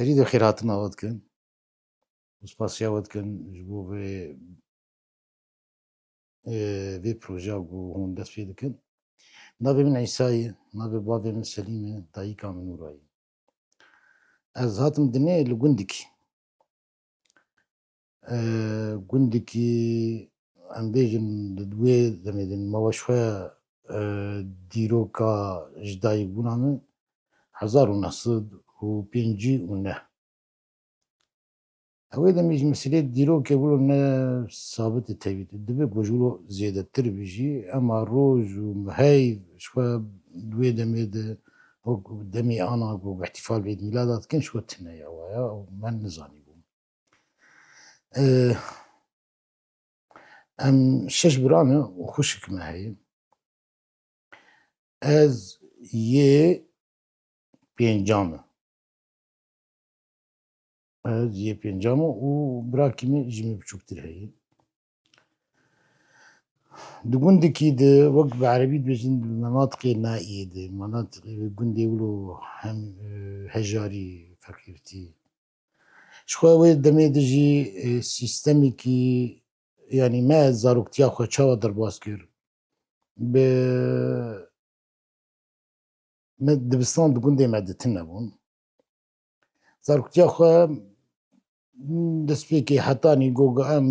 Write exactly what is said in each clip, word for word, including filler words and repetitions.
Îdî xêrhatina we dikin. Û spasiya we dikin ji bo vê, e, vê projeya ku hûn dest pê dikin. Navê min Îsa ye, navê bavê min Selîm e, dayika min Nûra ye. Ez hatim dinê li gundikî. E, gundikî, em bêjin, di wê demê de me weş xwe, e, dîroka ji dayikbûna min hezar û neh sed û pêncî û neh. Ew ê demê ji meselê dîrokê wilo ne sabit e tevî. Dibe ku ji wilo zêdetir be jî, ema roj û heyv ji xwe di wê demê de wek demê ana ku ihtifal bi Îd Mîlada dikin, ji xwe tune ya wa ya, me nizanîbû. Eh, em şeş bira ne û xwişik me heye. Ez yê pênca me. Ez yê pênca me û birakî min ji min biçûktir heye. Di gundekî de, wek bi erebî dibêjin, di menatiqê naîyê de, menatiqê gundê wilo hem, e, hejarî, feqîrtî. Ji xwe wê demê de jî, e, sîstemekî, yanî me zaroktiya xwe çawa derbas kir? Bi, me dibistan di gundê me de tune bûn. Zaroktiya xwe destpêkê hetanî ku em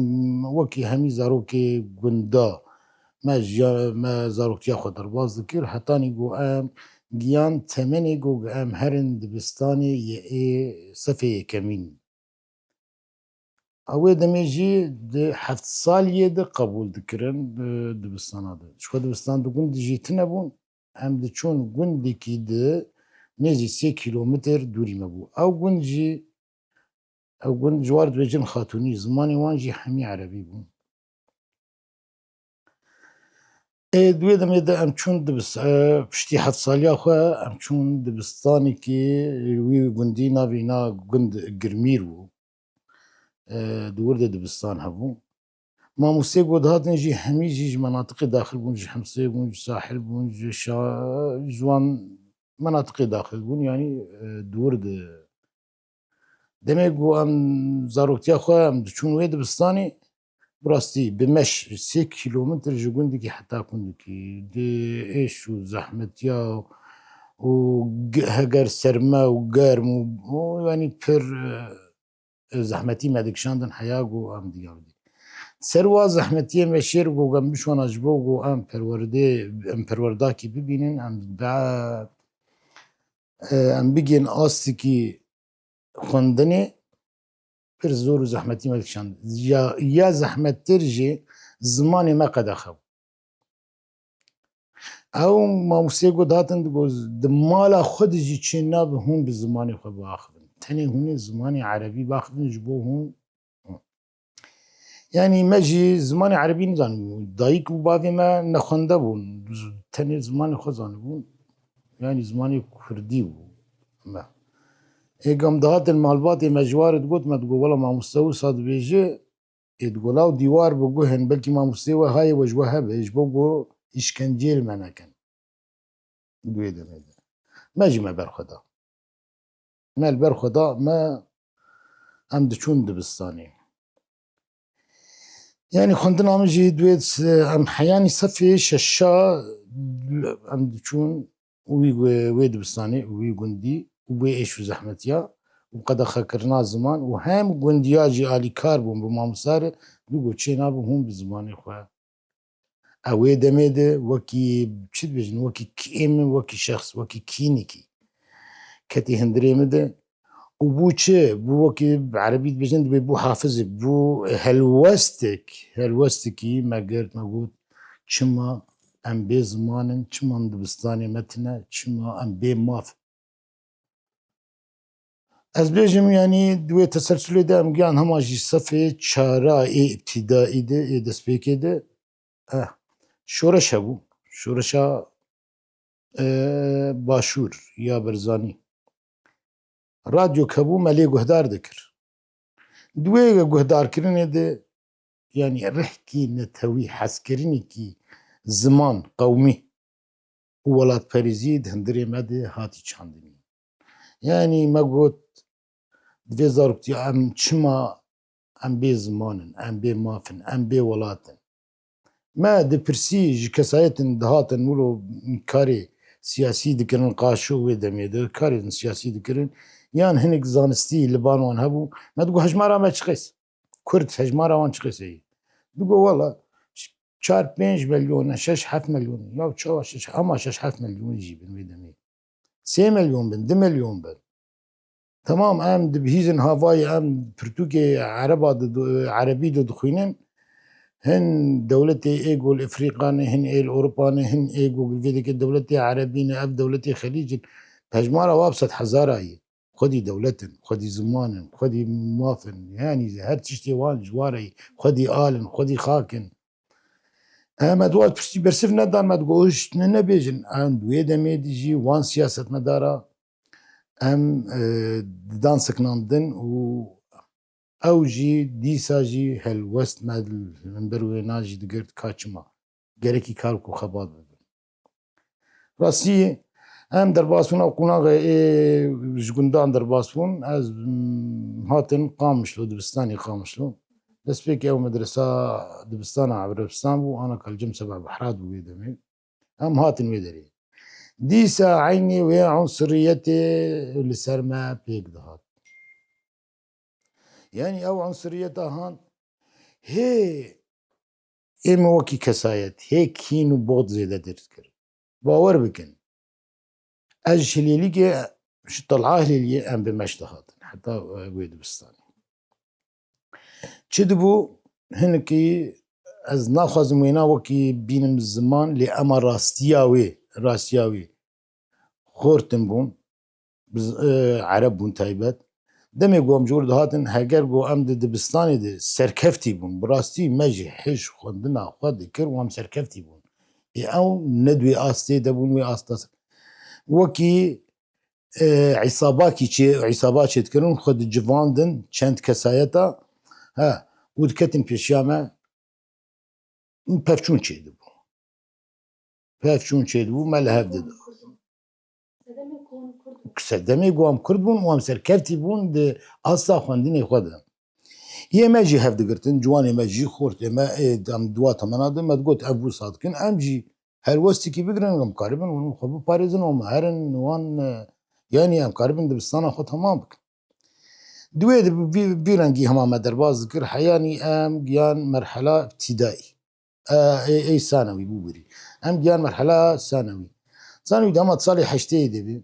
wekî hemî zarokê gunda me jiya-, me zaroktiya xwe derbas dikir, hetanî ku em giyan temenê ku em herin dibistanê yê ê sefê yekemîn. A wê demê jî di heft saliyê de qebûl dikirin, e, dibistana de. Ji xwe dibistan di gund jî tune bûn. Em diçûn gundekî di nêzî sê kîlometr dûrî me bû. Ew gund jî, ew gund ji war dibêjin Xatûnî, zimanê wan jî hemî erebî bû. Ê, di wê demê de em çûn dibis-, e, piştî heft saliya xwe em çûn dibistanekî wî gundî, navê na gund Girmîr bû. E, di wir de dibistan hebû. Mamostê ku dihatin jî hemî jî ji menatiqê daxil bûn, ji Hemsê bûn, ji Sahil bûn, ji Şa-, ji wan menatiqê daxil bûn, yanî, e, di wir de. Demê ku em zaroktiya xwe em diçûn wê dibistanê, bi rastî bi meş sê kîlometr ji gundekî heta gundekî, di êş û zehmetiya û ge-, heger serme û germ û, û yanî pir, e, zehmetî me dikişandin heya ku em diya bidî. Ser wa zehmetiyê me şêr ku em bişwana ji bo ku em perwerdê, em perwerdakî bibînin, em be-, e, em bigên astikî xwendinê pir zor û zehmetî me dikişand. Ya, ya zehmettir jî zimanê me qedexe bû. Ew mamostê ku dihatin digot, di mala xwe de jî çê nabe hûn bi zimanê xwe biaxivin. Tenê hûn ê zimanê erebî biaxivin ji bo hûn. Yanî me jî zimanê erebî nizanibû. Dayik û bavê me nexwende bûn. Tenê zimanê xwe zanibûn. Yanî zimanê kurdî bû. Me. Ê gam dihatin malbatê me ji war digot, me digot, wela mamoste wisa dibêje, ê digot, law dîwar bi guh in, belkî mamostê we hayê we ji we hebe, ji bo ku îşkenceyê li me nekin. Di wê demê de. Me jî me berxwe da. Me li ber xwe da, me, em diçûn dibistanê. Yanî xwendina min jî di wê, em heyanî sefê şeşa em diçûn wî, wê dibistanê û wî gundî û wê êş û zehmetiya û qedexekirina ziman û hem gundiya jî alîkar bûn bi mamoste re, digot çê nabe hûn bi zimanê xwe. Ew ê demê de wekî, çi dibêjin, wekî kî-, ê min wekî şexs, wekî kînekî ketî hundirê min de. Û bû çi? Bû wekî bi erebî dibêjin, dibê bû hafizek, bû helwestek, helwestekî me girt, me got, çima em bê ziman in, çima em dibistanê me tune, çima em bê maf in? Ez bêjim, yanî di wê teselsulê de em giyan hema jî sefê çara ê îbtîdaî de, ê destpêkê de, eh, şoreş hebû. Şoreşa, eh, Başûr ya Barzanî. Radyok hebû, me lê guhdar dikir. Di wê guhdarkirinê de, yanî rihkî netewî, hezkirinekî ziman, qewmî û welatperêzî di hundirê me de hatî çandinî. Yanî me got, Di vê zaroktiya em çima em bê ziman in, em bê maf in, em bê welat in? Me dipirsî ji kesayetên dihatin wilo karê siyasî dikirin, qaşo wê demê de karên siyasî dikirin, yan hinek zanistî li ban wan hebû, me digot hejmara me çiqês? Kurd hejmara wan çiqês heye? Digot wela çar pênc milyon e, şeş heft milyon e. Ya çawa şeş, hema şeş heft milyon jî bin wê demê. Sê milyon bin, du milyon bin. Temam, em dibihîzin havayê, em pirtûkê ereba di, di, erebî de dixwînin. Hin dewletê ê gol Efrîqa ne, hin ê li Ewropa ne, hin ê gol vê dike dewletê erebî ne, ev dewletê xelîc in. Pejmara wa bi sed hezara ye. Xwedî dewlet in, xwedî ziman in, xwedî maf in. Yanî her tiştê wan ji wa re ye. Xwedî al in, xwedî xak in. Em, me di wan piştî bersiv nedan, me digot hişt ne nebêjin. Em di wê demê de jî wan siyasetmedara em, e, didan siknandin û ew jî dîsa jî helwest me li hember wêna jî digirt ka çima gerekî kar ku xebat bibin. Rastî em derbas bûn, ew qonaxê ê ji gundan derbas bûn. Ez, mm, hatin Qamişlo, dibistanê Qamişlo. Destpêkê ew medresa dibistana Erebistan bû, ana ka li cem Sebeh Behrat bû wê demê. Em hatin wê derê. Dîsa eynî wê unsiriyetê li ser me pêk dihat. Yanî ew unsiriyeta han hê ê min wekî kesayet, hê kîn û bot zêde derdikir. Bawer bikin. Ez ji Hilêlîkê, ji Telha Hilêliyê em bi meş dihatin. Heta, e, wê dibistanê. Çi dibû, hinekî ez naxwazim wêna wekî bînim ziman, lê ema rastiya wê, rastiya wê xortin bûn, bi z-, e, ereb bûn taybet. Demê ku em ji wir dihatin, heger ku em di dibistanê de serkeftî bûn, bi rastî me jî hêj xwendina xwe dikir û em serkeftî bûn. Ê ew ne di wê astê de bûn, wê asta ser-, wekî, e, îsabakî çê, îsaba çêdikirin, xwe dicivandin çend kesayeta, he, û diketin pêşiya me, pevçûn çêdibû. Pevçûn çêdibû, me li hev dida. Sedemê ku em Kurd bûn û em serkeftî bûn di asta xwendinê xwe de. Yê me jî hev digirtin, ciwanê me jî, xortê me, ê, em di wa temena de, me digot, ev wisa dikin, em jî helwestekî bigirin, em karibin hûn xwe biparêzin û me herin wan, e, yanî em karibin dibistana xwe temam bikin. Di wê de bi vî, vî rengî hema me derbas dikir, heyanî em giyan merhela îbtîdaî. E, ê, ê sanewî bû birî. Em giyan merhela sanewî. Sanewî dema salê heştê de bî.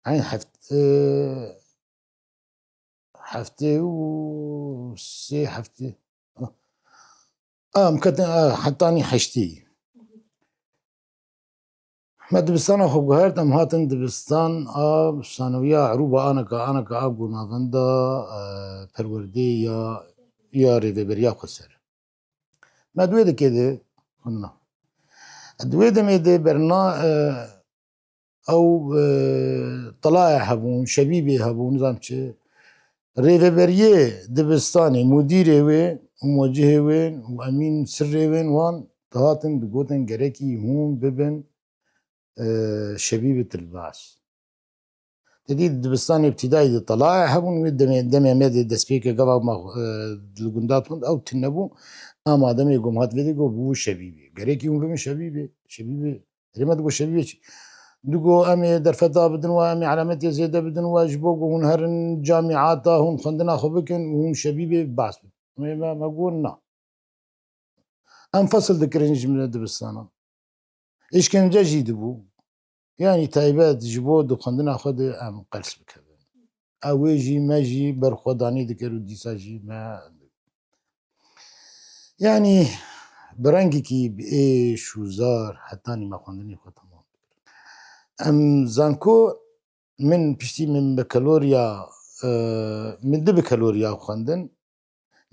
Eyn heft-, e, heftê û sê heftê. A, em ketin, a, hetanî heştê. Me dibistana xwe guhert, em hatin dibistan a sanewiya Erûba, aneka, aneka a gunavenda, e, perwerdê ya, ya rêveberiya xweser. Me di wê dikê de xwendina. Di wê demê de berna, e, ew, e, telayê hebûn, şebîbê hebûn, nizam çi. Rêveberiyê dibistanê, mudîrê wê û muwecihê wê û emîn sirrê wê wan dihatin digotin gerekî hûn bibin, e, şebîbê tilbas. Te dî dibistanê îbtîdayî de telayê hebûn, wê demê, demê me de destpêkê gava me, e, li gunda tund, ew tune bû. Ama demê ku em hat vê de got bû şebîbê. Gerekî hûn bibin şebîbê. Şebîbê. Erê me digot şebîbê çi? Digot em ê derfeta bidin we, em ê elametê zêde bidin we, ji bo ku hûn herin camîata, hûn xwendina xwe bikin û hûn şebîbê behs bikin. Em ê me, me got na. Em fesil dikirin ji min dibistana. Îşkence jî dibû. Yanî taybet ji bo di xwendina xwe de em qels bikevin. Ew wê jî me jî berxwedanî dikir û dîsa jî me. Yanî bi rengekî bi êş û zar hetanî me xwendinê xwe temam dikir. Em zanko min piştî min bekaloriya, e, min di bekaloriya xwendin.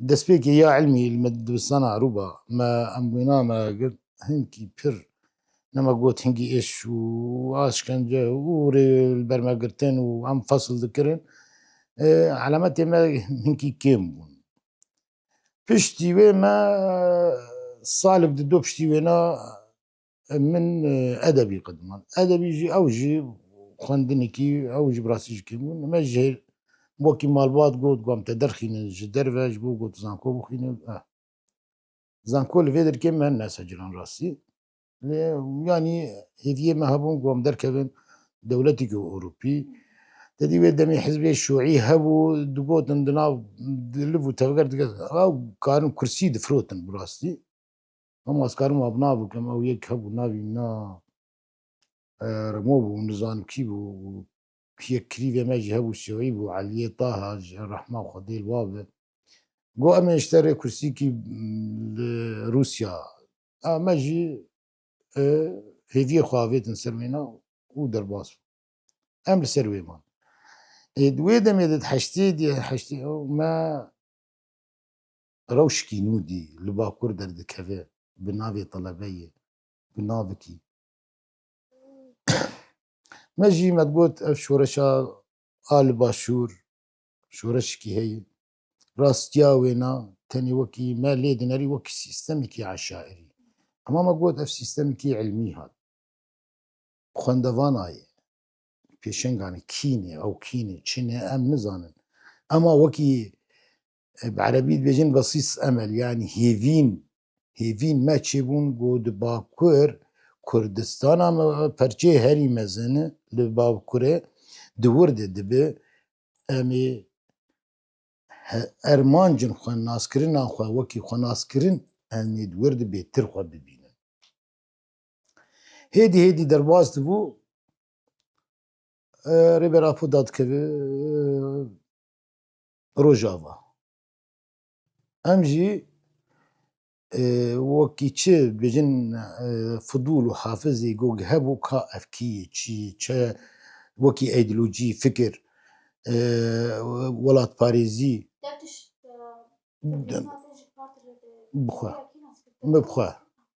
Destpêkê ya ilmî li me dibistana Erûba me em wêna me girt hinkî pir nema got hingî êş û aşkence û rê li ber me girtin û em fesil dikirin. E, elametê me hinkî kêm bûn. Piştî wê me salek di do piştî wêna min, e, edebî qediman. Edebî jî ew jî xwendinekî, ew jî bi rastî ji kêm bûn. Me jî wekî malbat got, got, em te derxînin ji derve, ji bo got zanko bixwînin. Eh. Zanko li vê derkê me neseciran rastî. Lê, yanî hêviyê me hebûn ku em derkevin dewleteke Ewropî. Te dî wê demê hizbê şûî hebû, digotin di nav, di liv û tevger dike, ew karin kursî difirotin bi rastî. Ama ez karim wa bi nav bikim, ew yek hebû navî na, e, Remo bû, nizanim kî bû, yek kirîvê me jî hebû, şîî bû, Eliyê Taha, ji rehma Xwedê li wa be. Got, em ê ji te rê kursîkî, mm, li Rûsya. A, me jî, e, hêviyê xwe avêtin ser wêna û derbas bû. Em li ser wê man. Ê, di wê demê de di heştê diye, heştê me rewşikî nû dî li Bakur derdikeve, bi navê telebeyê, bi navikî. Me jî me digot, ev şoreşa a li Başûr, şoreşekî heye. Rastiya wêna tenê wekî me lê dinerî wekî sîstemekî eşairî. Ema me got, ev sîstemekî ilmî hat. Xwendevana ye. Pêşengan e, kî ne, ew kî ne, çi ne, em nizanin. Ema wekî, e, bi erebî dibêjin besîs emel, yanî hêvîn, hêvîn me çêbûn ku di Bakur Kurdistana me, perçeyê herî mezin e li Bakurê, di wir de dibe, em ê he-, ermancên xwe, naskirina xwe, wekî xwe naskirin, em ê di wir de bêtir xwe bibînin. Hêdî hêdî derbas dibû, e, Rêber Apo dadikeve, e, Rojava. Em jî, e, wekî çi bêjin, e, Fidûl û Hafizê got hebû ka ev kî ye, çi ye, çi wekî îdeolojî, fikir, e, welatparêzî. Te tişt, e, Bixwe. Min bixwe.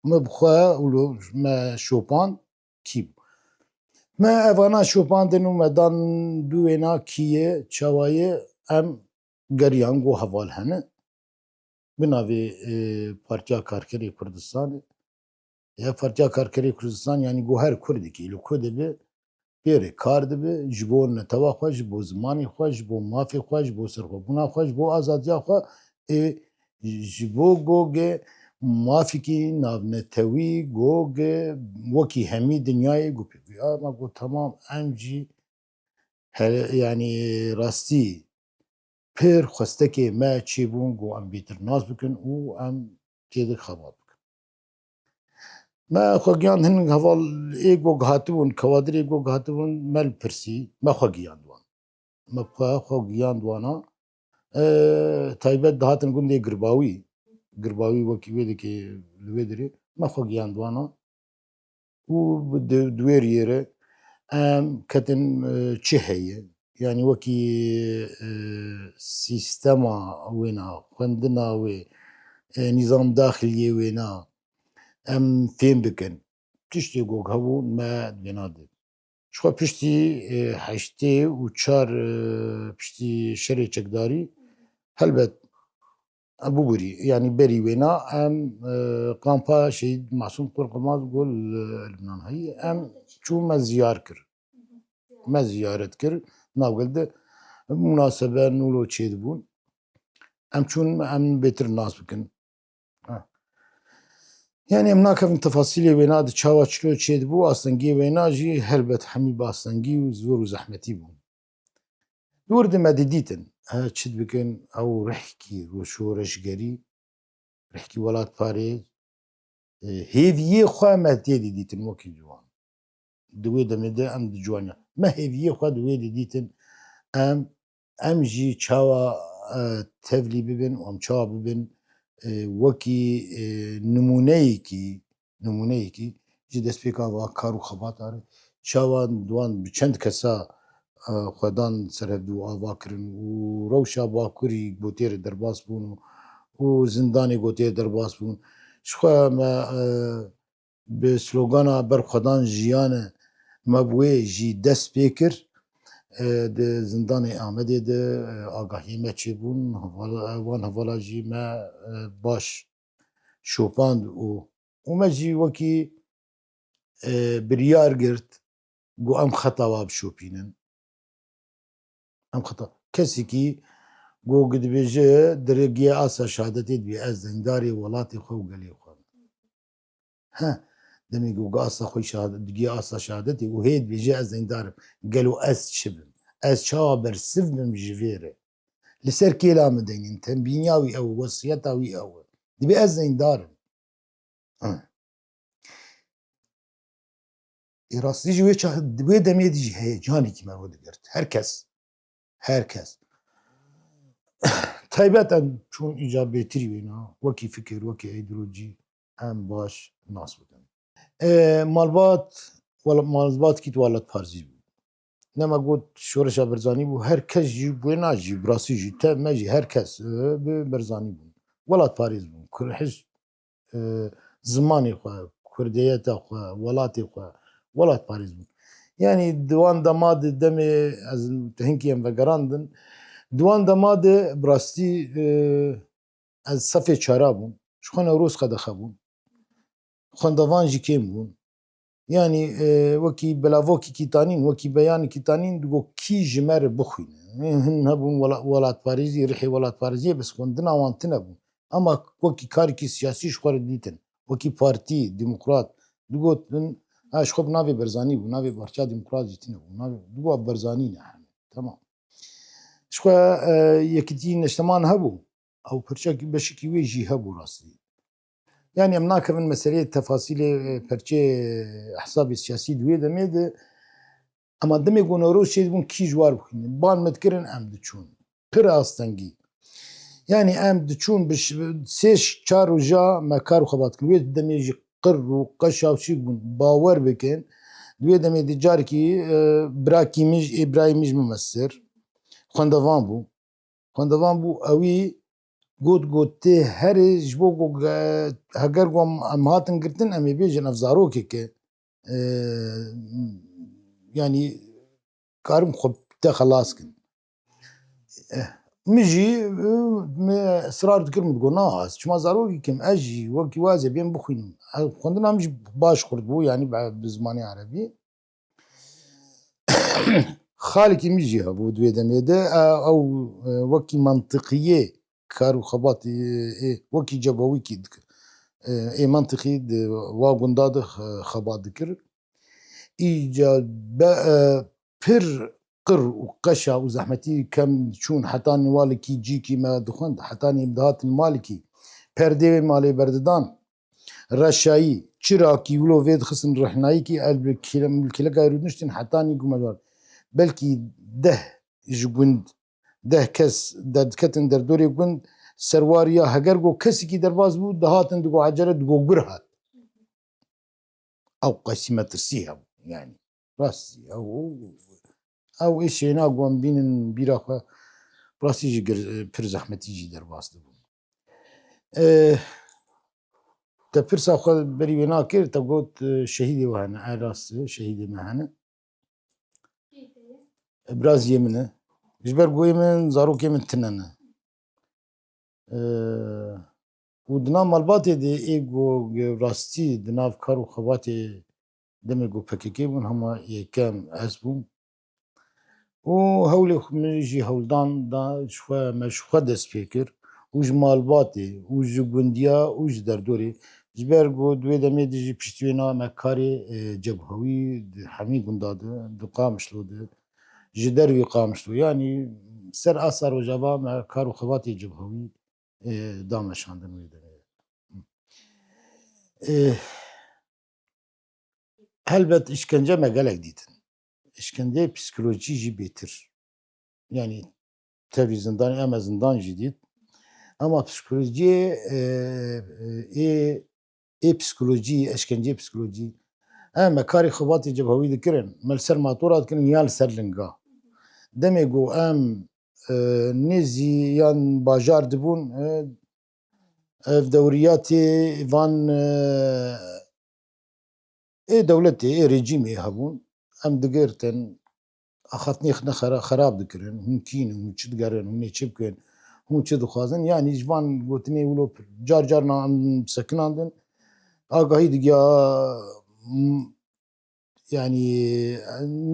Min bixwe û lo me şopand kî bû. Me evana şopandin û me dan du wêna kî ye, çawa ye, em geriyan got heval hene. Bi navê, e, Partiya Karkerê Kurdistanê. Ya Partiya Karkerê Kurdistan, yanî got her Kurdekî li ku dibe, pê re kar dibe, ji bo netewa xwe, ji bo zimanê xwe, ji bo mafê xwe, ji bo serxwebûna xwe, ji bo azadiya xwe, ê, ji bo goge mafekî navnetewî, goge wekî hemî dinyayê got pê. Ya me got, temam, em jî he-, yanî rastî pir xwestekê me çêbûn ku em bêtir nas bikin û em têde xebat bikin. Me xwe giyand hin heval ê ku hatibûn, kewadirê ku hatibûn, me li pirsî, me xwe giyand wan. Me xwe, xwe giyand wana. E, taybet dihatin gundê Girbawî. Girbawî wekî wê dikê li wê dirê. Me xwe giyand wana. Û di, di wê riyê re em ketin, e, çi heye? Yanî wekî, e, sîstema wêna, xwendina wê, e, nîzam daxiliyê wêna em fêm bikin. Tiştê gog hebû me di vêna de. Ji xwe piştî, e, heştê û çar, e, piştî şerê çekdarî, helbet, e, bûbûrî, yanî berî wêna em, e, kampa Şehîd Masûm Qurqimaz Gul, e, Lubnan heyî, em çû me ziyar kir. Me ziyaret kir, navgel de munasebe nûlo çêdibûn. Em çûn, em bêtir nas bikin. Ha. Yanî em nakevin tefasîlê wêna di çawa çilo çêdibû, astengiyê wêna jî helbet hemî bi astengî û zor û zehmetî bûn. Di wir de me didîtin, e, çi dibikin, ew rihkî ro-, şoreşgerî, rihkî welatparêz, e, hêviyê xwe me tê didîtin wekî ciwan. Di wê demê de em di ciwaniya. Me hêviyê xwe di wê didîtin, em, em jî çawa, e, tevlî bibin û em çawa bibin, e, wekî, e, nimûneyekî, nimûneyekî ji destpêka va kar û xebat re, çawa di wan bi çend kesa, e, xwe dan ser hevdû ava kirin û rewşa Bakurî gotê re derbas bûn û, û zindanê gotê re derbas bûn. Ji xwe me, e, bi slogana Berxwedan jiyan e, me bi wê jî dest pê kir. E, di zindanê Amedê de, e, agahiyê me çêbûn, heval-, wan hevala jî me, e, baş şopand û, û me jî wekî, e, biryar girt, Got em xeta wa bişopînin. Em xeta. Kesekî got, dibêje, di rêgiya asta şehadetê dibê ez deyndarê welatê xwe û gelê xwe. He, demê got, asta xwe şehadet, digiya asta şehadetê û hê dibêje ez deyndarim. Gelo ez çi bim? Ez çawa bersiv bim ji vê re? Li ser kêla min deynîn, tembîniya wî ew, wesiyeta wî ew. Dibê ez deyndarim. Hı. Ê rastî jî wê ça-, di wê demê de jî heyecanekî me rû digirt. Her kes. Her kes. Taybet em çûn îca bêtirî wêna, wekî fikir, wekî îdeolojî em baş nas bikin. E, malbat, wela-, malbat kî welatparêzî bû. Nema got şoreşa Barzanî bû, her kes jî wêna jî, bi rastî jî, te me jî, her kes, e, bi Barzanî bûn. Welatparêz bûn. Kur-, hizb e, zimanê xwe, kurdiyeta xwe, welatê xwe, welatparêz bûn. Yanî di wan dema de demê ez hinkî em vegerandin, di wan dema de bi rastî, e, ez sefê çara bûm. Ji xwe Newroz qedexe bûn. Xwendevan jî kêm bûn. Yanî, e, wekî belavokî kî tanîn, wekî beyanî kî tanîn, digot kî ji me re bixwîne. Hin hebûn wela-, welatparêzî, rihê welatparêziyê, bes xwendina wan tune bû. Ama wekî karekî siyasî ji xwe re dîtin. Wekî partî, demokrat, digotin, ha, ji xwe bi navê Barzanî bû, navê Partiya Demokrat jî tune bû. Navê, digot Barzanî ne heme. Tamam. Ji xwe, e, Yekîtî Neşteman hebû. Ew pirçekî, beşekî wê jî hebû rastî. Yanî em nakevin meseleyê tefasîlê, e, perçê, e, hesabê siyasî di wê demê de. Ema demê ku Newroz çêdibûn kî ji war bixwînin. Ban me dikirin em diçûn. Pir astengî. Yanî em diçûn bi ş-, sê ş-, çar roja me kar û xebat kirin. Wê demê jî qir û qeşa û şîk bûn. Bawer bikin. Di wê demê de carekî, e, birakî min jî, ê birayê min jî min mestir. Xwendevan bû. Xwendevan bû, ewî got, got, tê herê ji bo ku ge-, heger ku em, em hatin girtin, em ê bêjin ev zarokek e, e, yanî karim xwe te xelas kin. Eh, min jî, eh, me israr dikir, min digot, na, ez çima zarokek im, ez jî wekî we ez ê bêm bixwînim. Ev xwendina min jî baş xurt bû, yanî bi, bi zimanê erebî. Xalekî min jî hebû di wê demê de, e, ew, e, wekî mentiqiyê kar û xebatê, e, wekî cebewîkî dikir. E, ê mentiqî di wa gunda de xe-, xebat dikir. Îca be, e, pir qir û qeşa û zehmetî kem çûn hetanî walekî cîkî me dixwend, hetanî dihatin malekî perdê wê malê berdidan. Reşayî, çirakî wilo vê dixistin rehnayîkî el bi kile-, kêleka rûdiniştin hetanî ku me dixwar. Belkî deh ji gund, deh kes derdiketin derdorê gund, serwariya heger ku kesekî derbas bû, dihatin digo ecele digo gur hat. Ew qesî metirsî hebû, yanî. Rastî, ew, ew, ew ê şêna ku em bînin bîra xwe, rastî jî gir-, pir zehmetî jî derbas dibûn. E, te pirsa xwe berî wê nakir, te got, e, şehîdê we hene, e, rast e, şehîdê me hene. E, biraziyê min e. Ji ber ku yê min, zarokê min tune ne. E, û di nav malbatê de ê ku rastî di nav kar û xebatê demê ku P K K bûn, hema yekem ez bûm. Û hewlê xwe min jî hewldan da ji xwe, me ji xwe dest pê kir û ji malbatê û ji gundiya û ji derdorê. Ji ber ku di wê demê de jî piştî wê na me karê, e, cebhewî di hemî gunda de, di Qamişlo de, ji dervî Qamişlo. Yanî ser asta Rojava me kar û xebatê cebhewî, e, da meşandin wê demê. E, Helbet îşkence me gelek dîtin. Îşkenceyê psîkolojî jî bêtir. Yanî tevî zindanê, em e zindan jî dît. Ama psîkolojiyê, e, e, ê, ê psîkolojî, eşkenceyê psîkolojî. Em me karê xebatê cebhewî dikirin. Me li ser matora dikirin ya li ser linga. Demê ku em, e, nêzî yan bajar dibûn, e, ev dewriyatê van, e, ê dewletê, ê rejîmê hebûn, em digirtin, axaftinê xwe xera-, xerab dikirin, hûn kî ne, hûn çi digerin, hûn ê çi bikin, hûn çi dixwazin, yanî ji van gotinê wilo car carna em sekinandin, agahî digiya, m-, yanî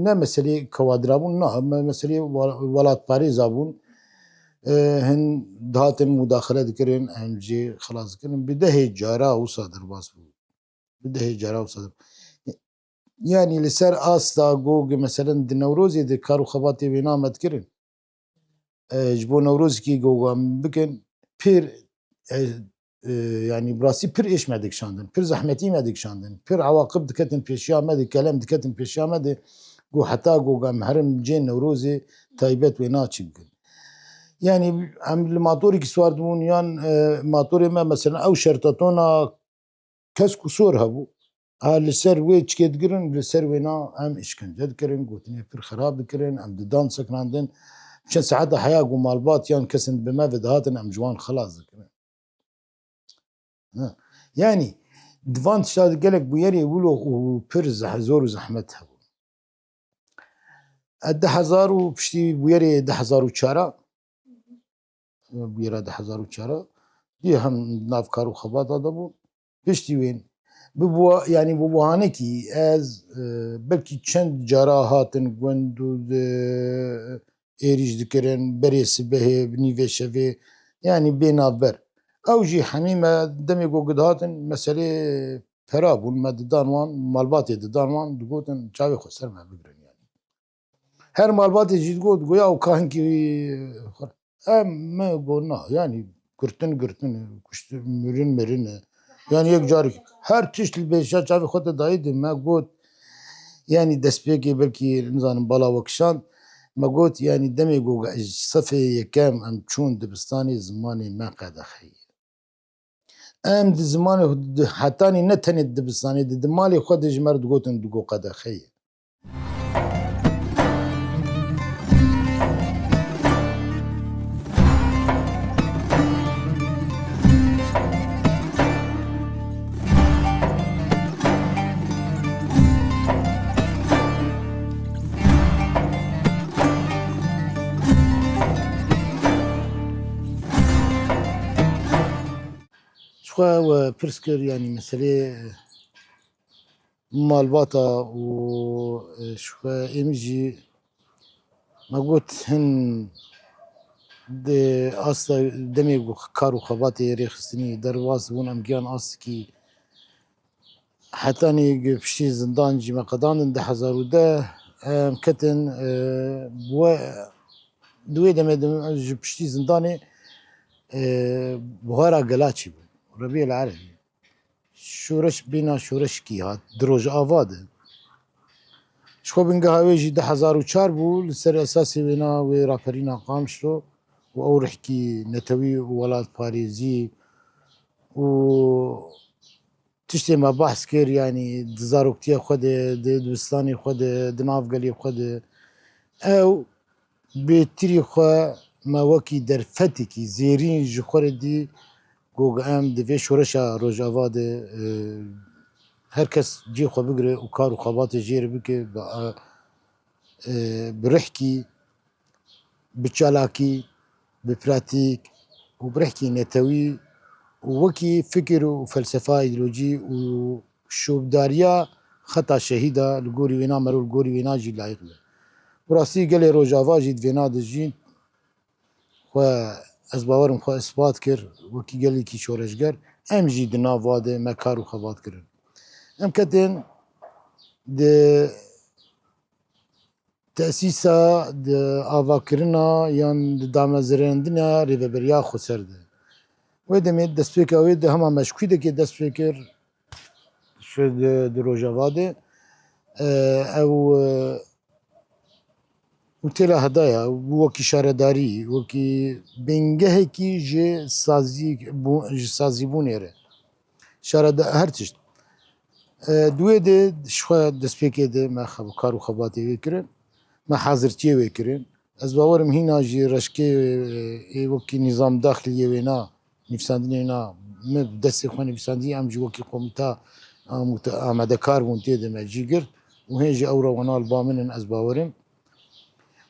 ne meselê kawadira bûn, na, me-, meselê wa-, welatparêza bûn. E, hin dihatin mudaxele dikirin, em jê xilas dikirin. Bi dehê cara wisa derbas bû. Bi dehê cara wisa derbas. Yanî li ser asta go, meselen di Newrozê de kar û xebatê wêna me dikirin. E, ji bo Newrozekî go em bikin, pir, e, e, yanî bi rastî pir êş me dikişandin, pir zehmetî me dikişandin, pir ewaqib diketin pêşiya me de, kelem diketin pêşiya me de, go heta go em herin cê Newrozê taybet wêna çi bikin. Yanî em li matorekî siwar dibûn yan, e, matorê me mesela ew şertetona kesk û sor hebû. Ha li ser wê çikê digirin, li ser wêna em îşkence dikirin, gotinê pir xerab dikirin, em didan sekinandin. Çend saeta heya ku malbat yan kesên bi me ve dihatin, em ji wan xelas dikirin. Ha. Yanî, di van tişta de gelek bûyerê wilo û pir zeh-, zor û zehmet hebû. E, du hezar û piştî bûyerê du hezar û çar a, bûyera du hezar û çar a, dî hem nav kar û xebata de bû. Piştî wên, bi buha-, yanî bi buhanekî ez, e, belkî çend cara hatin gund û di êrîş dikirin, berê sibehê, bi nîvê şevê, yanî bê navber. Ew jî hemî me demê ku dihatin, meselê pera bûn, me didan wan, malbatê didan wan, digotin, çavê xwe ser me bigirin yanî. Her malbatê jî digot, digot, "Ya, û kahinkî xwe." Em, me got, "Na, yanî girtin, girtin, kuştin, mirin, mirin e." Yanî yek carî her tişt li pêşiya çavê xwe te dayî de me got, yanî destpêkê belkî, nizanim, bala we kişand, me got, yanî demê got, ji sefê yekem em çûn dibistanê, zimanê me qedexe ye. Em di zimanê xwe di, hetanî ne tenê di dibistanê, di, di malê xwe de ji me re digotin, digo qedexe ye. Ji xwe we pirs kir, yanî meselê malbata û, e, ji xwe êmî jî me got hin di asta demê ku kar û xebatê rêxistinî derbas bûn, em giyan astikî hetanî piştî zindan jî me qedandin du hezar û deh, em ketin, e, bi we, di wê demê de ji piştî zindanê, e, buhara gela çî bû. Rebî el Erebî. Şoreş bîna şoreşkî hat di Rojava de. Ji xwe bingeha wê jî du hezar û çar bû, li ser esasê wêna wê raperîna Qamişlo û ew rihkî netewî û welatparêzî û tiştê me behs kir, yanî di zaroktiya xwe de, di dibistanê xwe de, di nav gelê xwe de, ew bêtirî xwe me wekî derfetekî zêrîn ji xwe re dî, got, em di vê şoreşa Rojava de, e, her kes cihê xwe bigire û kar û xebatê jê re bike, bi, e, bi rihkî, bi çalakî, bi pratîk û bi rihkî netewî û wekî fikir û felsefa, îdeolojî û şopdariya xeta şehîda li gorî wêna mero, li gorî wêna jî layîq be. Bi rastî gelê Rojava jî di vêna de jî xwe, ez bawerim, xwe ispat kir wekî gelekî şoreşger. Em jî di nav wa de me kar û xebat kirin. Em ketin di tesîsa, di avakirina yan di damezirandina Rêveberiya Xweser de. Wê demê destpêka wê de hema me ji Kwîdekê dest pê kir, şi di, di Rojava de. E, ew, e, û têla hedaya, bû wekî şaredarî, wekî bingehekî ji sazî bû-, ji sazîbûnê re. Şareda-, her tişt. E, di wê de ji xwe destpêkê de me xeb-, kar û xebatê wê kirin. Me hazirtiyê wê kirin. Ez bawerim hîna jî reşkê, e, ê wekî nîzam daxiliyê wêna, nivîsandinê wêna, min bi destê xwe nivîsandî, em jî wekî komîta amûte-, amadekar bûn tê de me cî girt û hên jî ew re wena li ba min in, ez bawerim.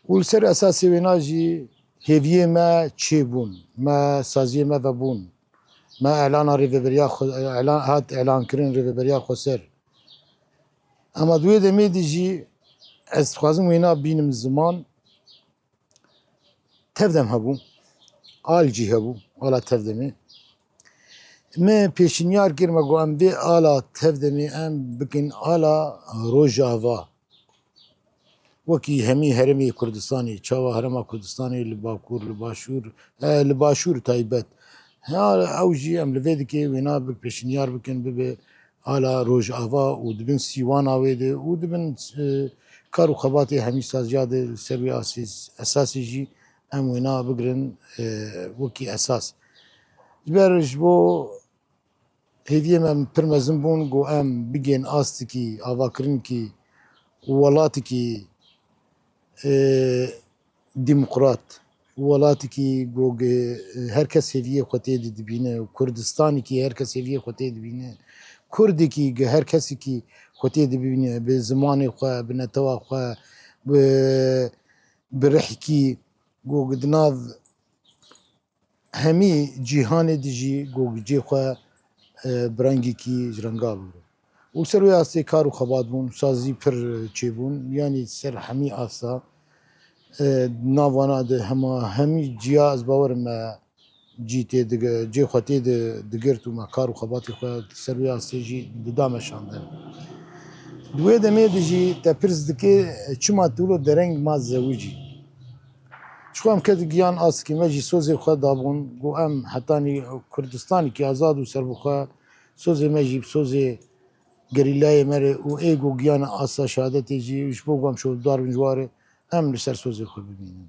Û li ser esasê wêna jî hêviyê me çêbûn, me saziyê me vebûn, me elana rêveberiya xwe, elan, hat elankirin rêveberiya xweser. Ama di wê demê de jî ez dixwazim wêna bînim ziman. Tevdem hebû, al jî hebû, ala Tevdemê. Me pêşinyar kir, me got, em vê ala Tevdemê em bikin ala Rojava. Wekî hemî herêmê Kurdistanê, çawa herêma Kurdistanê li Bakur, li Başûr, e, li Başûr taybet. Ha, ew jî em li vê dikê wêna bi pêşinyar bikin, bibe ala Rojava û di bin sîwana wê de û di bin, e, kar û xebatê hemî saziya de li ser wê asê, esasê jî em wêna bigirin, e, wekî esas. Ji ber ji bo hêviyê me pir mezin bûn, ku em bigên astikî, avakirinekî û welatikî, e, demokrat, welatikî ku gi-, her kes hêviyê xwe tê de dibîne, Kurdistanekî her kes hêviyê xwe tê dibîne, Kurdekî gi-, her kesekî xwe tê dibîne, bi zimanê xwe, bi netewa xwe, bi, bi rihkî, ku di nav hemî cîhanê de jî ku cê xwe, e, bi rengekî ji renga bigre. Û ser wê astê kar û xebat bûn, sazî pir çêbûn, yanî ser hemî asta, e, nav wana de hema hemî ciya ez bawer me cî tê dige-, cê xwe tê de digirt û me kar û xebatê xwe ser wê astê jî dida meşandin. Di wê demê de jî te pirs dike, çima tu wilo dereng ma zewicî? Çixwe em ked giyan astikî me jî sozê xwe dabûn, got em hetanî Kurdistanekî azad û serbixwe, sozê me jî bi sozê gerîlayê me re û ê got giyane asta şehadetê jî ji bo ku em şohdar bin ji wa re, em li ser sozê xwe bimînin.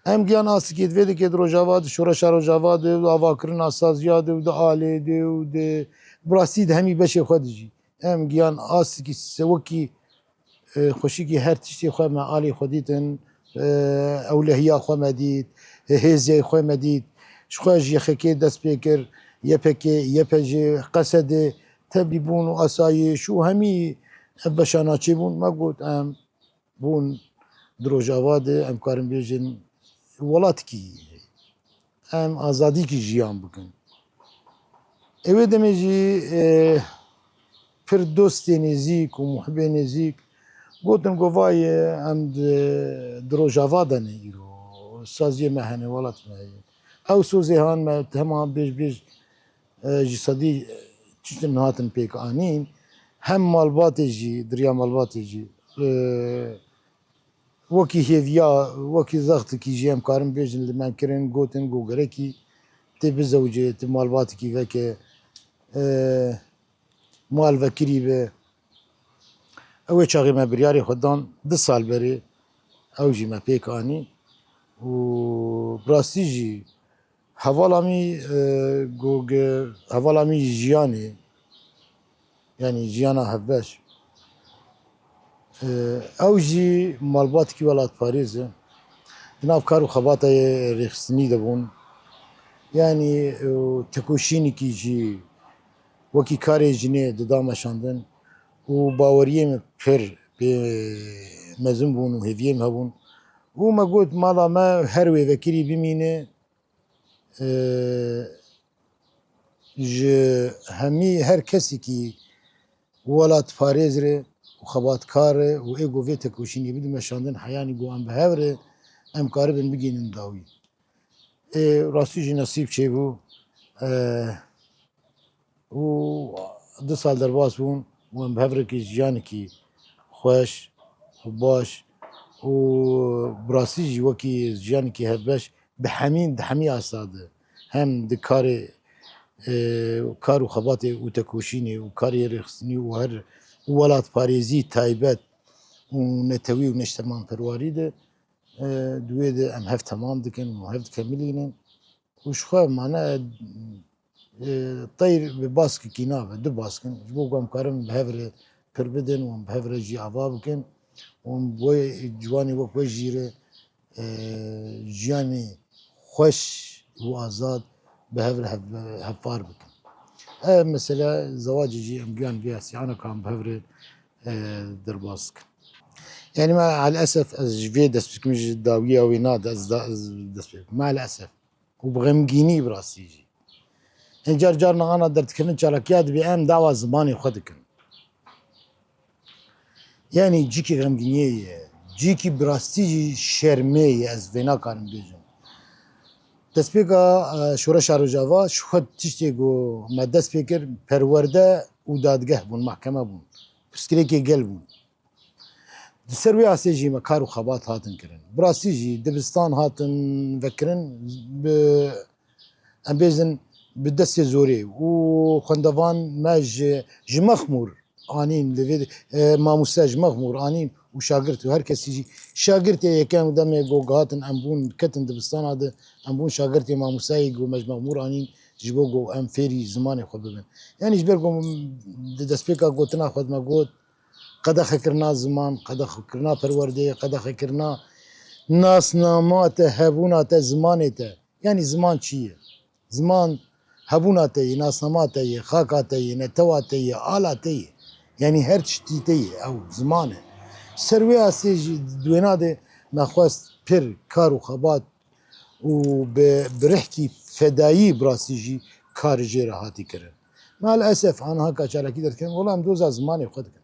Em giyan astikî di vê dikê di Rojava, di şoreşa Rojava de, di avakirina saziya de û di alê de û di, bi rastî di hemî beşê xwe de jî. Em giyan astikî se-, wekî, e, xweşikî her tiştê xwe me alî xwe dîtin, e, ewlehiya xwe me dît, e, hêzê xwe me dît. Ji xwe ji Y X K dest pê kir, Y P K, Y P J, Qesedê, tevlî bûn û asayiş û hemî ev beşa naçê bûn. Me got, em bûn di Rojava de, em karin bêjin, welatikî, em azadîkî jiyan bikin. Ê wê demê jî, e, pir dostê nêzîk û muhibê nêzîk gotin, got, vay, em di, di Rojava de ne îro, saziyê me hene, welat me heye. Ew sozê han me hema bêj bêj, e, ji sedî, e, tiştin hatin pêk anîn. Hem malbatê jî, di riya malbatê jî, e, wekî hêviya, wekî zextikî jî em karin bêjin li me kirin, gotin ku gerekî tê bizewicê, tu malbatekî veke, e, mal vekirî be. Ew ê çaxê me biryarê xwe dan, du sal berê ew jî me pêk anî û bi rastî jî hevala min, e, got, hevala min jiyanê, yanî jiyana hevbeş. E, ew jî malbatekî welatparêz e. Di nav kar û xebata yê rêxistinî de bûn. Yanî, e, tekoşînekî jî wekî karê jinê dida meşandin û baweriyê min pir pê mezin bûn û hêviyê min hebûn. Û me got, mala me her wê vekirî bimîne, e, ji hemî her kesekî welatparêz re û xebatkar re û ê ku vê tekoşînê bidin meşandin, heyanî ku em bi hev re em karibin bigihînin dawî. Ê rastî jî nesîb çêbû. E, û du sal derbas bûn û em bi hev re kî jiyanekî xweş û baş û bi rastî jî wekî jiyanekî hevbeş bi hemî, di hemî asta de, hem di karê, e, kar û xebatê û tekoşînê û karê rêxistinî û her û welatparêzî taybet û netewî û neştemanperwarî de, e, di wê de em hev temam dikin û hev dikemilînin. Û ji xwe mane, e, teyr bi baskekî nabe, du bask in. Ji bo ku em karin bi hev re pir bidin û em bi hev re jî ava bikin û em wê ciwanê wek we jî re, e, jiyanê xweş û azad bi hev re hev-, hevpar bikin. Ev mesele zewacê jî em giyan vê hesî ana ku em bi hev re, e, derbas dikin. Yanî me elesef ez ji vê dest bikim, ji dawiya wê nade ez da-, ez dest pê bikim. Me elesef. Û bi xemgînî bi rastî jî. Hên car car nexana derdikevin çalakiya dibê em dawa zimanê xwe dikin. Yanî cîkî xemgîniyê ye, cîkî bi rastî jî şermê ye, ez vê nakarim bêjim. Destpêka, e, Şoreşa Rojava ji xwe tiştê ku me dest pê kir, perwerde û dadgeh bûn, mahkeme bûn, pirsgirêkê gel bûn. Di ser wê asê jî me kar û xebat hatin kirin. Bi rastî jî dibistan hatin vekirin, bi, em bêjin, bi destê zorê û xwendevan me ji, ji Mexmûr anîn, li vê, e, mamoste ji Mexmûr anîn û şagirt û her kesî jî, şagirtê yekem demê ku hatin, em bûn, ketin dibistana de, em bûn şagirtê mamosteyê ku me ji Mexmûr anîn, ji bo ku em fêrî zimanê xwe bibin. Yanî ji ber ku di destpêka gotina xwe de me got, qedexekirina ziman, qedexekirina perwerdeyê, qedexekirina nasnama te, hebûna te, zimanê te. Yanî ziman çi ye? Ziman hebûna te ye, nasnama te ye, xaka te ye, netewa te ye, ala te ye. Yanî her tiştî te ye, ew ziman e. Ser wê asê jî di wêna de me xwest pir kar û xebat û bi, bi rihkî fedayî bi rastî jî kar jê re hatî kirin. Maalesef aniha ka çalakî derdikin, wela em doza zimanê xwe dikin.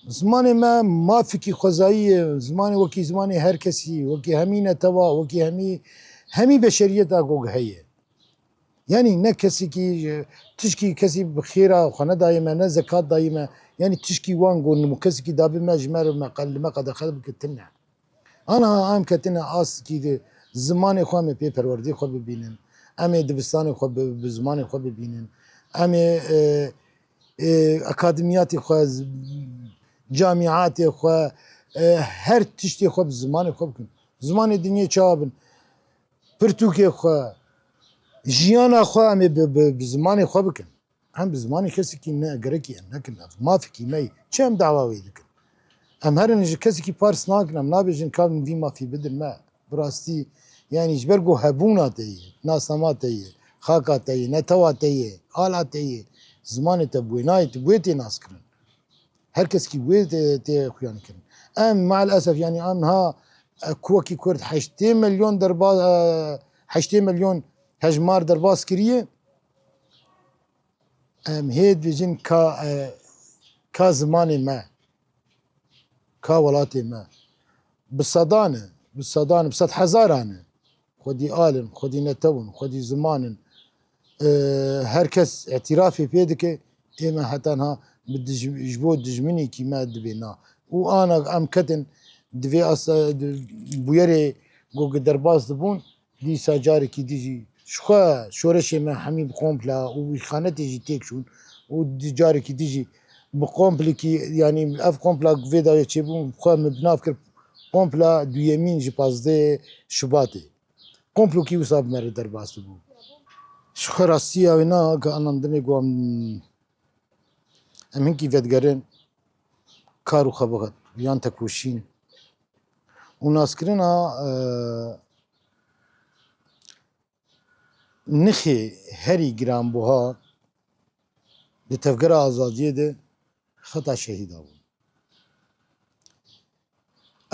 Zimanê me mafekî xwezayî ye, zimanê wekî zimanê her kesî, wekî hemî netewa, wekî hemî, hemî beşeriyeta ku heye. Yanî ne kesekî, tişkî kesî bi xêra xwe nedaye me, ne zekat daye me. Yanî tişkî wan ku nimû kesekî dabe me, ji me re me qe-, li me qedexe bike, tune. Aniha em ketine askî de zimanê xwe, em ê pê perwerdê xwe bibînin. Em ê dibistanê xwe bi, bi zimanê xwe bibînin. Em ê, e, e, akademiyatê xwe, z-, camîatê xwe, e, her tiştê xwe bi zimanê xwe bikin. Zimanê dinyê çawa bin? Pirtûkê xwe, jiyana xwe em ê bi, bi, bi zimanê xwe bikin. Em bi zimanê kesekî ne, gerekî em nekin. Ev mafekî me ye. Çi em dawa wê dikin? Em herin ji kesekî pars nakin. Em nabêjin ka min vî mafî bidin me. Bi rastî, yanî ji ber ku hebûna te ye, nasnama te ye, xaka te ye, netewa te ye, ala te ye, zimanê te bi wê nayê, tu bi wê tê naskirin. Her kesekî wê tê, tê xuyanîkirin. Em maalesef, yanî em niha, e, ku wekî Kurd heştê milyon derba-, e, heştê milyon hejmar derbas kiriye. Em hê dibêjin ka, e, ka zimanê me, ka welatê me bi sedan e, bi sedan, bi sedhezaran e. Xwedî al in, xwedî netew in, xwedî ziman in. E, her kes îtirafê pê dike, ê me heta niha bi dij-, ji bo dijminekî me dibê na. Û ana em ketin di vê asa-, di bûyerê ku derbas dibûn, dîsa carekî dî jî ji xwe şoreşê me hemî bi kompla û îxanetê jî têk çûn û di carekî dî jî bi komplekî, yanî ev kompla vê dawê çêbûn, xwe min bi nav kir kompla duyemîn ji pazdehê Şubatê. Komplokî wisa bi me re derbas dibû. Ji xwe rastiya wê na ka anan demê ku em, em hinkî vedigerin kar û xebat yan tekoşîn û naskirina, e, nixê herî giranbuha di Tevgera Azadiyê de xeta şehîda bû.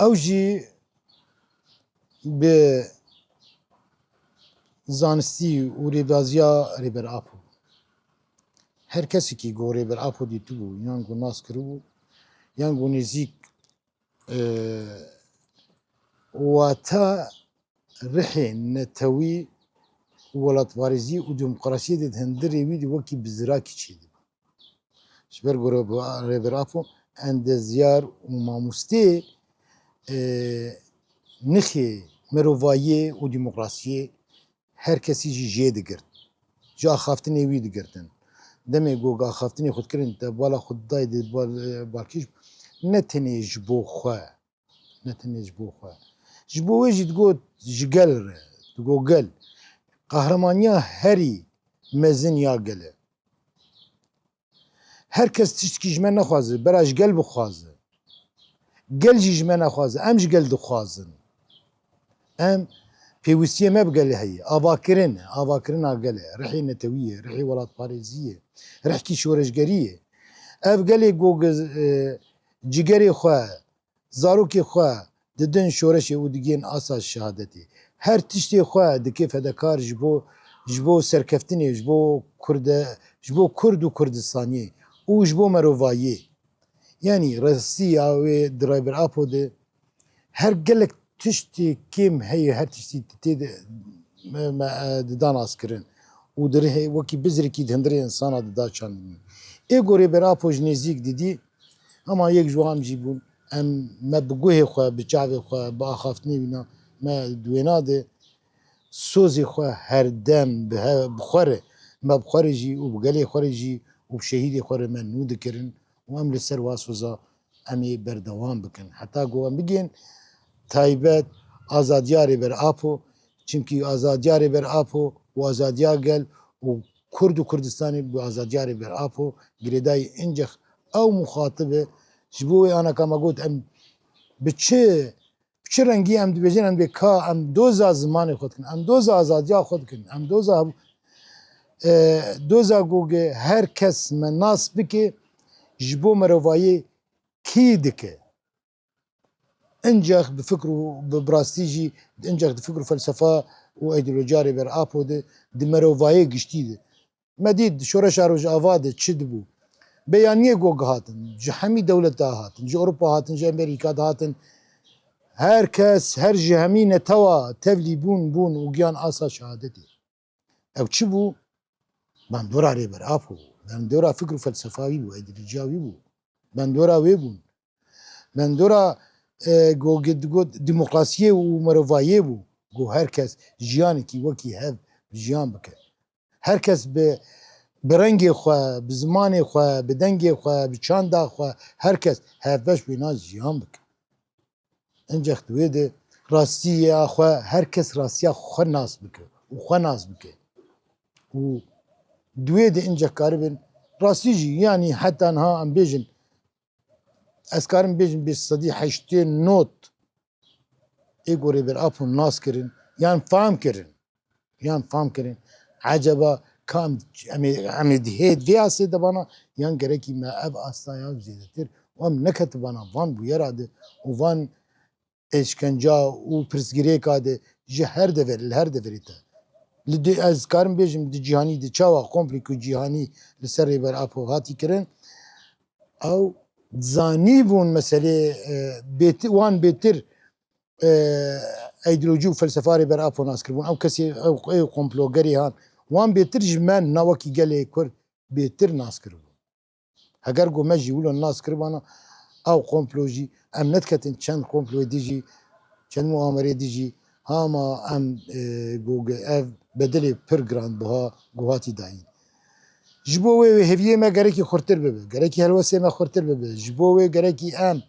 Ew jî bi zanistî û rêbaziya Rêber Apo. Her kesekî ku Rêber Apo dîtibû, yan ku nas kiribû, yan ku nêzîk, e, wata rihê netewî û welatparêzî û demokrasiyê de di hundirê wî de wekî bi zirakî çêdibe. Ji ber ku Rêber Apo endezyar û mamostê, e, nixê mirovayiyê û demokrasiyê her kesî jî jê digirt. Ji axaftinê wî digirtin. Demê ku axaftinê xwe dikirin, te bala xwe didayê di bal-, balkêş, ne tenê ji bo xwe, ne tenê ji bo xwe. Ji bo wê jî digot ji gel re, digot gel. Qehremaniya herî mezin ya gel e. Her kes tiştkî ji me nexwaze, bera ji gel bixwaze. Gel jî ji me nexwaze, em ji gel dixwazin. Em pêwîstiyê me bi gelê heye. Avakirin e, avakirina gel e, rihê netewî ye, rihê welatparêzî ye, rihkî şoreşgerî ye. Ev gelê ku, e, cigerê xwe, zarokê xwe didin şoreşê û digihên asa şehadetê. Her tiştê xwe dike fedekar ji bo, ji bo serkeftinê, ji bo Kurde, ji bo Kurd û Kurdistaniyê û ji bo merovayiyê. Yanî rastî ya wê di Rêber Apo de her gelek tiştê kêm heye, her tiştî tê de me, me, e, dida naskirin. Û di rihê wekî bizrikî di hundirê insana dida çandinî. Ê ku Rêber Apo ji nêzîk didî, hema yek ji wan jî bûn. Em me bi guhê xwe, bi çavê xwe, bi axaftinê wîna me di wêna de sozê xwe her dem bi he-, bi xwe re, me bi xwe re jî û bi gelê xwe re jî û bi şehîdê xwe re me nû dikirin û em li ser wa soza em ê berdewam bikin. Heta ku em bigên taybet azadiya Rêber Apo, çimkî azadiya Rêber Apo û azadiya gel û Kurd û Kurdistanê bi azadiya Rêber Apo girêdayî, incex ew muxatib e. Ji bo wê ana ka me got em bi çi Bi çi rengî em dibêjin, em dê ka em doza zimanê xwe dikin, em doza azadiya xwe dikin, em doza, e, doza ku ge her kes me nas bike, ji bo mirovayê kî dike? Incex bi fikr û bi, bi rastî jî, incex di fikr û felsefa û îdeolojiya Rêber Apo de, di mirovayê giştî de. Me dît di şoreşa Rojava de çi dibû. Beyaniyê ku gihatin, ji hemî dewleta hatin, ji Ewropa hatin, ji Amerîka de hatin. Her kes, her ji hemî netewa tevlî bûn, bûn û giyan asa şehadetê. Ew çi bû? Bandora Rêber Apo bû. Bandora fikr û felsefa wî bû, îdeolojiya wî bû. Bandora wê bûn. Bandora, e, go-, go-, go-, demokrasiyê û mirovayê bû. Go her kes jiyanekî wekî hev jiyan bike. Her kes bi, bi rengê xwe, bi zimanê xwe, bi dengê xwe, bi çanda xwe, her kes hevbeş wêna jiyan bike. Incex di wê de rastiya xwe, her kes rastiya xwe nas bike û xwe nas bike. Û di wê de incex karibin rastî jî, yanî heta niha em bêjin, ez karim bêjim bê sedî heştê not ê ku Rêber Apo nas kirin, yan fam kirin, yan fam kirin. Eceba ka em, em ê, em ê dihê vê asê de bana, yan gerekî me ev asta ya zêdetir û em neketibana van bûyera de û van êşkenca û pirsgirêka de ji her dever, li her deverê te. Li di, ez karim bêjim di cîhanî de çawa komplîk û cîhanî li ser Rêber Apo hatî kirin, ew zanîbûn meselê, e, bêti-, wan bêtir, e, îdeolojî û felsefa Rêber Apo nas kiribûn. Ew kesê, ew, ew komplogerê han, wan bêtir ji me na wekî gelê Kurd bêtir nas kiribûn. Heger ku me jî wilo nas kiribana, ew komplo jî, em nediketin çend komployê dijî, çend muamerê dijî, hama em, e, ku ge-, ev bedelê pir giranbiha ku hatî dayîn. Ji bo wê, wê hêviyê me gerekî xurtir bibe, gerekî helwestê me xurtir bibe. Ji bo wê gerekî em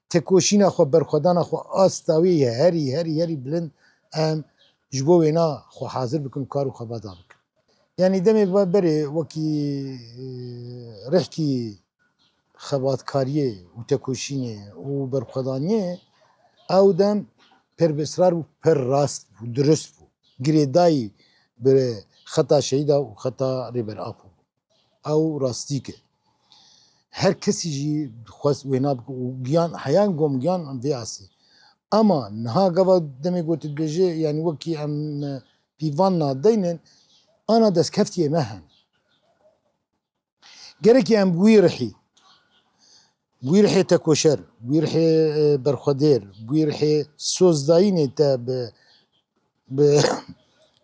tekoşîna xwe, berxwedana xwe, asta wê herî, herî, herî bilind em ji bo wêna xwe hazir bikin û kar û xebata bikin. Yanî demê ve berê wekî, e, rihkî xebatkariyê û tekoşînê û berxwedaniyê, ew dem pir bi israr bû, pir rast bû, dirust bû. Girêdayî bi xeta şehîda û xeta Rêber Apo bû. Ew rastîk e. Her kesî jî dixwest wêna bike û giyan, heyan gom giyan vê asê. Ema niha gava demê ku tu dibêjê, yanî wekî em, e, pîvan nadeynin, ana destkeftiyê me hen. Gerekî em bi wî rihî, bi wî rihê tekoşer, bi wî rihê, e, berxwedêr, bi wî rihê sozdayînê te bi, bi,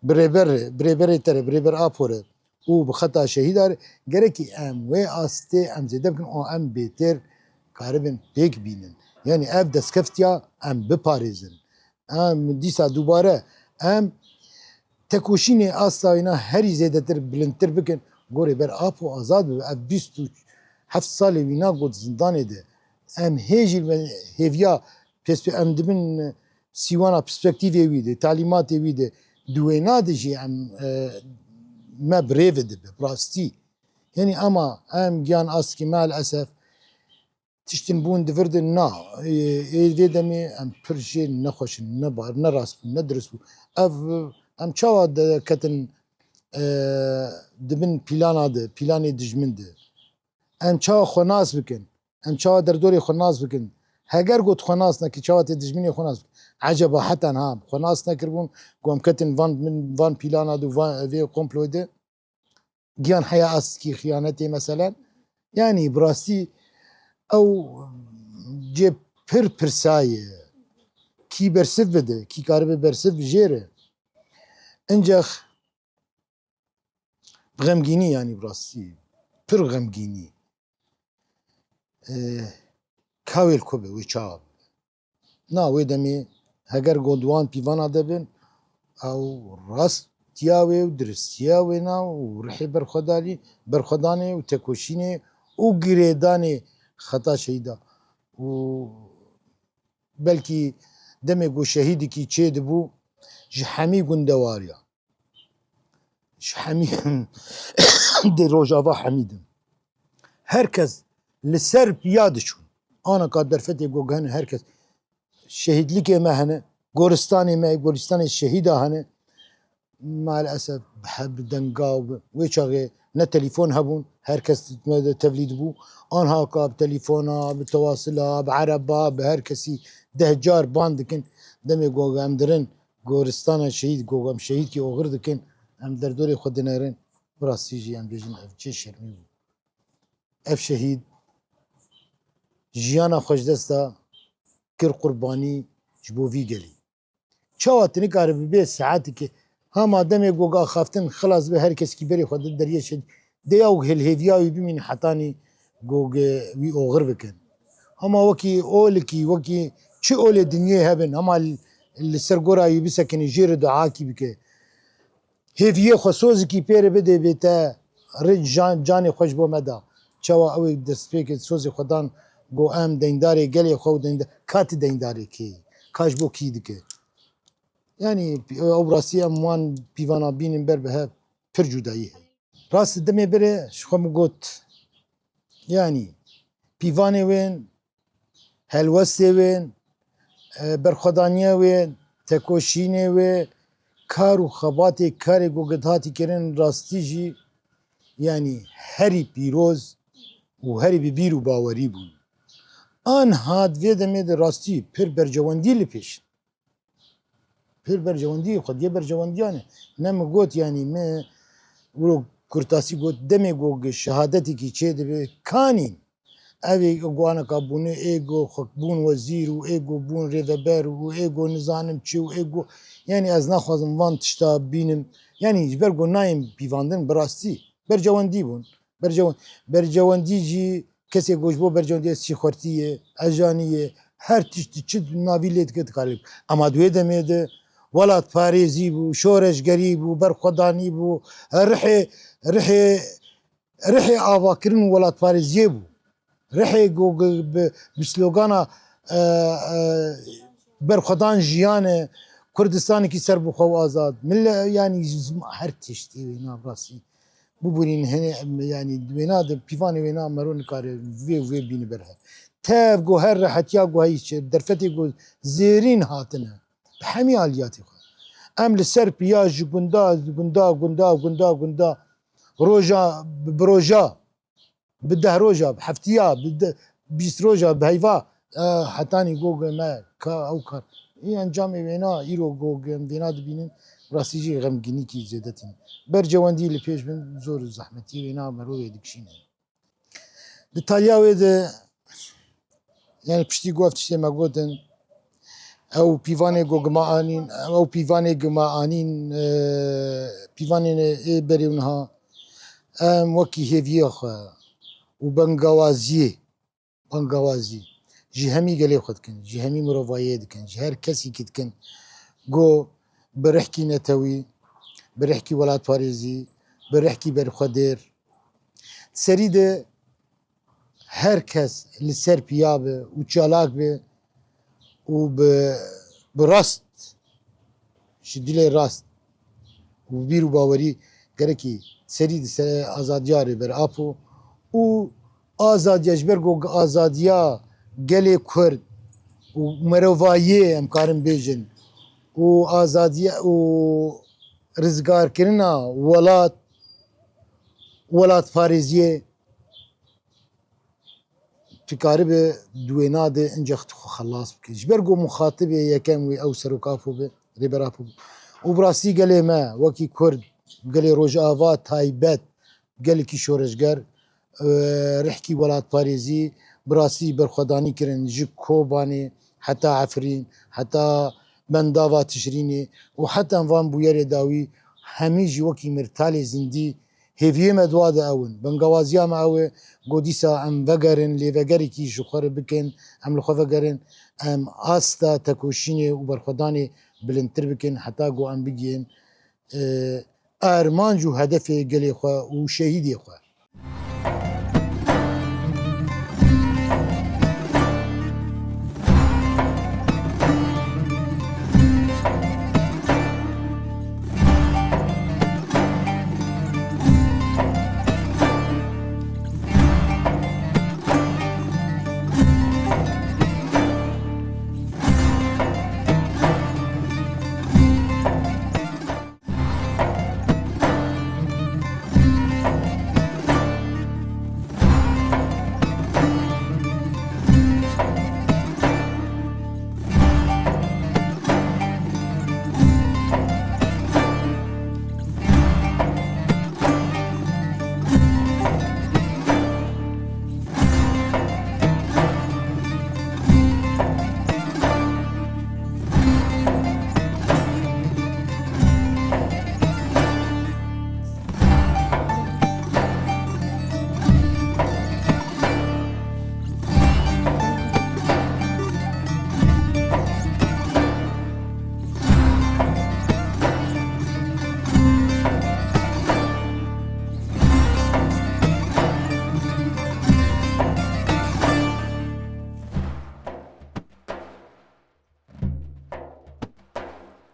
bi rêber, bi rêberê te re, bi rêber Apo re û bi xeta şehîda re, gerekî em wê astê em zêde bikin û em bêtir karibin pêk bînin. Yanî ev destkeftiya em biparêzin. Em dîsa dubare em tekoşînê asta wêna herî zêdetir, bilindtir bikin. Gorê ber Apo azad bibe. Ev bîst û heft salê wîna got zindanê de. Em hê jî li hêviya pêspê-, em dibin sîwana perspektîvê wî de, talîmatê wî de, di wêna de jî em, e, me bi rê ve dibe, bi rastî. Yanî ema em giyan astikî me el esef, tiştin bûn di vir de na. Ê, ê vê demê em pir jê nexweş in, ne bar, ne rast bû, ne dirust bû. Ev, em çawa de ketin, e, di bin pîlana de, pîlanê dijmin de? Em çawa xwe nas bikin? Em çawa derdorê xwe nas bikin? Heger got xwe nas nekî, çawa tê dijminê xwe nas bikin? Eceba heta niha xwe nas nekiribûn, ku em ketin van, min van pîlana de, van, vê komployê de? Giyan heya astikî xiyanetê meselen. Yanî bi rastî Ew cê pir pirsa ye. Kî bersiv bide, kî karibe bersiv bijêre. Incex bi xemgînî, yanî bi rastî pir xemgînî. Ee, ka wê li ku be, wê çawa be? Na, wê demê heger go di wan pîvana de bin, ew rastiya wê û diristiya wê na û rihê berxwedanî, berxwedanê û tekoşînê û girêdanê xeta şehîda. Û belkî demê ku şehîdekî çêdibû, ji hemî gundewariya, ji hemî dê Rojava hemî din. Her kes li ser piya diçûn. Anaka derfetê ku hene her kes. Şehîdlikê me hene, goristanê me, goristanê şehîda hene. Maalesef bi he-, bi denga û bi, wê çaxê ne telefon hebûn, her kes me de tevlî dibû. Anha ka bi telefona, bi tewasila, bi ereba, bi her kesî deh car ban dikin. Demê ku em dirin goristana şehîd, ku em şehîdkî oxir dikin, em derdorê xwe dinerin. Bi rastî jî em bêjin ev çê şermî bû. Ev şehîd jiyana xwe ji dest da, kir qurbanî ji bo vî gelî. Çawa tu nikare bi bê saetekê hema demê goga axaftin xilas be, her kesekî berê xwe di deriyê şehîd de ya û hilhêviya wî bimîne hetanî gog wî oxir bikin. Hema wekî olekî, wekî çi olê dinyê hebin, hema li, li ser gora wî bisekinî, jê re duakî bike. Hêviyê xwe sozikî pê re bidê, bê te rê can-, canê xwe ji bo me da. Çawa ew ê destpêkê sozê xwe dan, got, em deyndarê gelê xwe û deynda-, ka tu deyndarê kê yî? Ka ji bo kî dike? Yanî ew rastî em wan pîvana bînin ber bi hev pir cudayî heye. Rast demê berê ji xwe min got, yanî pîvanê wên, helwestê wên, e, berxwedaniya wên, tekoşînê wê, kar û xebatê, karê ku gid hatî kirin rastî jî, yanî herî pîroz û herî bi bîr û bawerî bûn. Anha di vê demê de rastî pir bercewendî li pêş in. Pir bercewendî, xwediyê bercewendiyan e. Ne min got, yanî min wilo kurtasî got, demê ku şehadetekî çêdibe, kanîn. Ev ê ku aneka bûne, ê ku xwe bûn wezîr û ê ku bûn rêveber û ê ku nizanim çi û ê ku, yanî ez naxwazim van tişta bînim. Yanî ji ber ku nayên pîvandin, bi rastî bercewendî bûn. Bercewen-, bercewendî jî kesê ku ji bo bercewendiyê sîxwertî ye, ejanî ye, her tişt çi navî lê dike dikare. Ema di wê demê de welatparêzî bû, şoreşgerî bû, berxwedanî bû, rihê, rihê, rihê avakirin û welatparêziyê bû. Rihê ku bi, bi slogana, e, e, berxwedan jiyane, Kurdistanekî serbixwe û azad. Mille-, yanî ji zim-, her tiştê wê navrasî. Bibûrîn hene, em, yanî wêna de, pîvanê wêna mero nikare vê û vê bîne ber hev. Tev ku her rehetiya ku heyî çi, derfetê ku zêrîn hatine. Bi hemî aliyatê xwe. Em li ser piya ji gunda, gunda, gunda, gunda, gunda, roja, bi, bi roja, bi deh roja, bi heftiya, bi de-, bîst roja, bi heyva, e, hetanî goge me ka ew kar. Î encamê wêna, îro goge em wêna dibînin, rastî jî xemgînîkî zêde tînin. Bercewendî li pêş bin, zor û zehmetî wêna merivê dikişîne. Di taliya wê de, yanî piştî ku ev tiştê me gotin, ew pîvanê ku gima anîn, ew pîvanê gima anîn, e, pîvanê ê berê û niha, em wekî hêviyê xwe û bengawaziyê, bengawazî ji hemî gelê xwe dikin, ji hemî mirovayiyê dikin, ji her kesîkî dikin, ku bi rihkî netewî, bi rihkî welatparêzî, bi rihkî berxwedêr, serî de her kes li ser piya be û çalak be û bi, bi rast, ji dilê rast û bi bîr û bawerî gerekî serî di ser azadiya Rêber Apo û azadiya, ji ber ku azadiya gelê Kurd û mirovahiyê em karin bêjin û azadiya û rizgarkirina welat, welatparêziyê, tu karibe di wêna de incex tu xwe xelas bike. Ji ber ku muxatibê yekem wê ew Serok Apo be, Rêber Apo be. Û bi rastî gelê me, wekî Kurd, gelê Rojava taybet, gelekî şoreşger, e, rihkî welatparêzî bi rastî berxwedanî kirin ji Kobanê heta Efrîn, heta bendava Tişrînê û heta van bûyerê dawî hemî jî wekî mirtalê zindî hêviyê me di wa de ew in. Bengawaziya me ew e, got dîsa em vegerin, lêvegerekî ji xwe re bikin, em li xwe vegerin, em asta tekoşînê û berxwedanê bilindtir bikin heta ku em bigihên, e, armanc û hedefê gelê xwe û şehîdê xwe.